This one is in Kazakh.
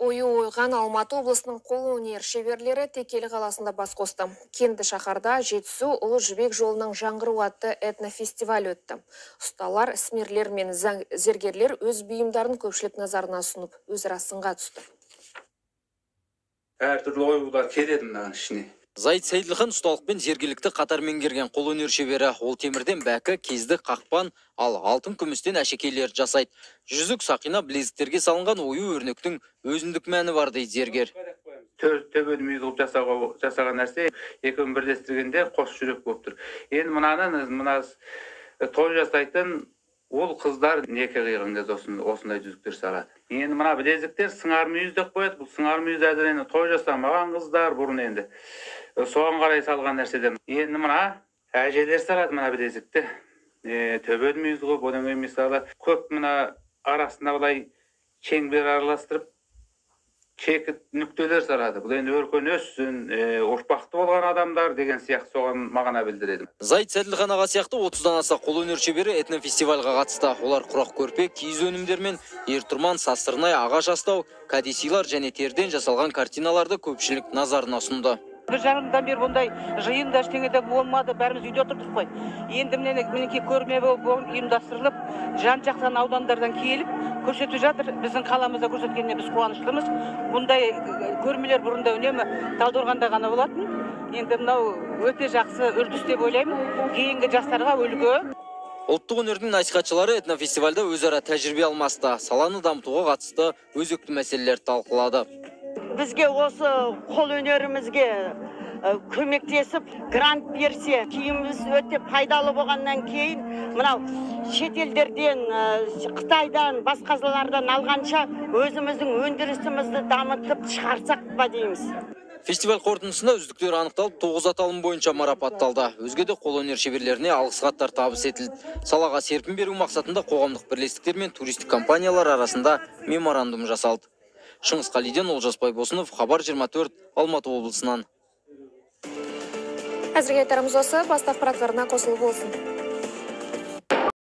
Ою ойған Алматы облысының қолөнер шеберлері Текелі қаласында бас қосты. Кенді шаһарда Жетісу Ұлы Жібек жолының жаңғыруы атты этнофестиваль өтті. Ұсталар, ісмерлер мен зергерлер өз бұйымдарын көпшілік назарына ұсынып, өзара сынға түсті. Әртүрлі оюлар келеді мынаның ішіне. Зайд Сейділхан ұсталық пен зергерлікті қатар меңгерген қолөнер шебері. Ол темірден бәкі, кездік, қақпан, ал алтын күмістен әшекейлер жасайды. Жүзік, сақина, білезіктерге салынған ою өрнектің өзіндік мәні бар дейді зергер. Төбені мүйіз қылып жасаған нәрсе екеуін бірлестіргенде қос жүрек болып тұр. Енді мынаны мына той жасайтын ол қыздар неке қиған кезде осындай жүзіктер салады. Енді мына білезіктер сыңар мүйіз деп қояды. Бұл сыңар мүйіз әзір енді той жасамаған қыздар бұрын енді соған қарай салған нәрседен. Енді мына әжелер салады мына білезікті. Төбені мүйіз қылып, одан кейін мысалы көп мына арасына былай шеңбер араластырып чекіт нүктелер салады. Бұл енді өркен өссін, ұрпақты болған адамдар деген сияқты соған мағына білдіреді. Зайд Сәділхан аға сияқты 30-дан аса қолөнер шебері этнофестивальға қатысты. Олар құрақ көрпе, киіз өнімдермен ер-тұрман, сазсырнай, ағаш астау, кәдесыйлар және теріден жасалған картиналарды көпшілік назарына ұсынды. Бір жарымдан бері бұндай жиын да ештеңе де болмады, бәріміз үйде отырдық қой. Енді мінекей көрме болып ұйымдастырылып, жан-жақтан аудандардан келіп көрсетіп жатыр. Біздің қаламызда көрсеткеніне біз қуаныштымыз. Бұндай көрмелер бұрында үнемі Талдықорғанда ғана болатын. Енді мынау өте жақсы үрдіс деп ойлаймын. Кейінгі жастарға үлгі. Ұлттық өнердің насихатшылары этнофестивальда өзара тәжірибе алмасты. Саланы дамытуға қатысты өзекті мәселелер талқылады. Бізге осы қол өнерімізге көмектесіп грант берсе, киіміміз өте пайдалы болғаннан кейін мынау шетелдерден, Қытайдан, басқалардан алғанша өзіміздің өндірісімізді дамытып шығарсақ па дейміз. Фестиваль қорытындысында үздіктер анықталып, 9 аталым бойынша марапатталды. Өзге де қолөнер шеберлеріне алғыс хаттар табыс етілді. Салаға серпін беру мақсатында қоғамдық бірлестіктер мен туристік компаниялар арасында меморандум жасалды. Шыңғыс Қалиден, Олжас Байбосынов, Хабар 24, Алматы облысынан. Әзірге айтарымыз осы, басты ақпараттарына қосылып болсын.